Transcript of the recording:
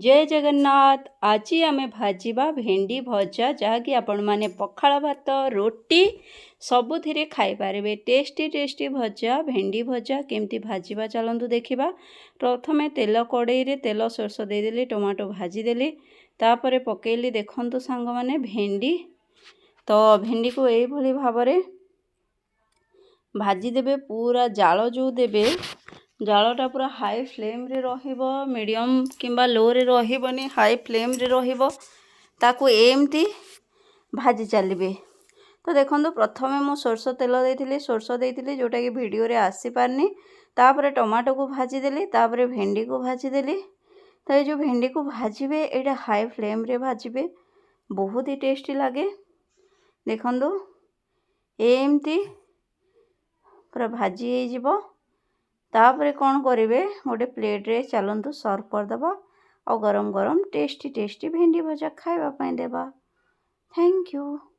ଜୟ ଜଗନ୍ନାଥ। ଆଜି ଆମେ ଭାଜିବା ଭେଣ୍ଡି ଭଜା, ଯାହାକି ଆପଣମାନେ ପଖାଳ ଭାତ, ରୁଟି ସବୁଥିରେ ଖାଇପାରିବେ। ଟେଷ୍ଟି ଟେଷ୍ଟି ଭଜା ଭେଣ୍ଡି ଭଜା କେମିତି ଭାଜିବା ଚାଲନ୍ତୁ ଦେଖିବା। ପ୍ରଥମେ ତେଲ କଡ଼େଇରେ ତେଲ ସୋରିଷ ଦେଇଦେଲି, ଟମାଟୋ ଭାଜିଦେଲି, ତାପରେ ପକେଇଲି ଦେଖନ୍ତୁ ସାଙ୍ଗମାନେ ଭେଣ୍ଡି। ତ ଭେଣ୍ଡିକୁ ଏଇଭଳି ଭାବରେ ଭାଜିଦେବେ। ପୁରା ଜାଳ ଯେଉଁ ଦେବେ, ଜାଳଟା ପୁରା ହାଇ ଫ୍ଲେମ୍ରେ ରହିବ, ମିଡ଼ିୟମ୍ କିମ୍ବା ଲୋରେ ରହିବନି, ହାଇ ଫ୍ଲେମ୍ରେ ରହିବ। ତାକୁ ଏମିତି ଭାଜି ଚାଲିବେ। ତ ଦେଖନ୍ତୁ, ପ୍ରଥମେ ମୁଁ ସୋରିଷ ତେଲ ଦେଇଥିଲି, ସୋରିଷ ଦେଇଥିଲି, ଯେଉଁଟାକି ଭିଡ଼ିଓରେ ଆସିପାରିନି। ତାପରେ ଟମାଟୋକୁ ଭାଜିଦେଲି, ତାପରେ ଭେଣ୍ଡିକୁ ଭାଜିଦେଲି। ତ ଏଇ ଯେଉଁ ଭେଣ୍ଡିକୁ ଭାଜିବେ, ଏଇଟା ହାଇ ଫ୍ଲେମ୍ରେ ଭାଜିବେ, ବହୁତ ହି ଟେଷ୍ଟି ଲାଗେ। ଦେଖନ୍ତୁ, ଏମିତି ପୁରା ଭାଜି ହେଇଯିବ। ତାପରେ କ'ଣ କରିବେ? ଗୋଟେ ପ୍ଲେଟ୍ରେ ଚାଲନ୍ତୁ ସର୍ଭ କରିଦେବା ଆଉ ଗରମ ଗରମ ଟେଷ୍ଟି ଟେଷ୍ଟି ଭେଣ୍ଡି ଭଜା ଖାଇବା ପାଇଁ ଦେବା। Thank you.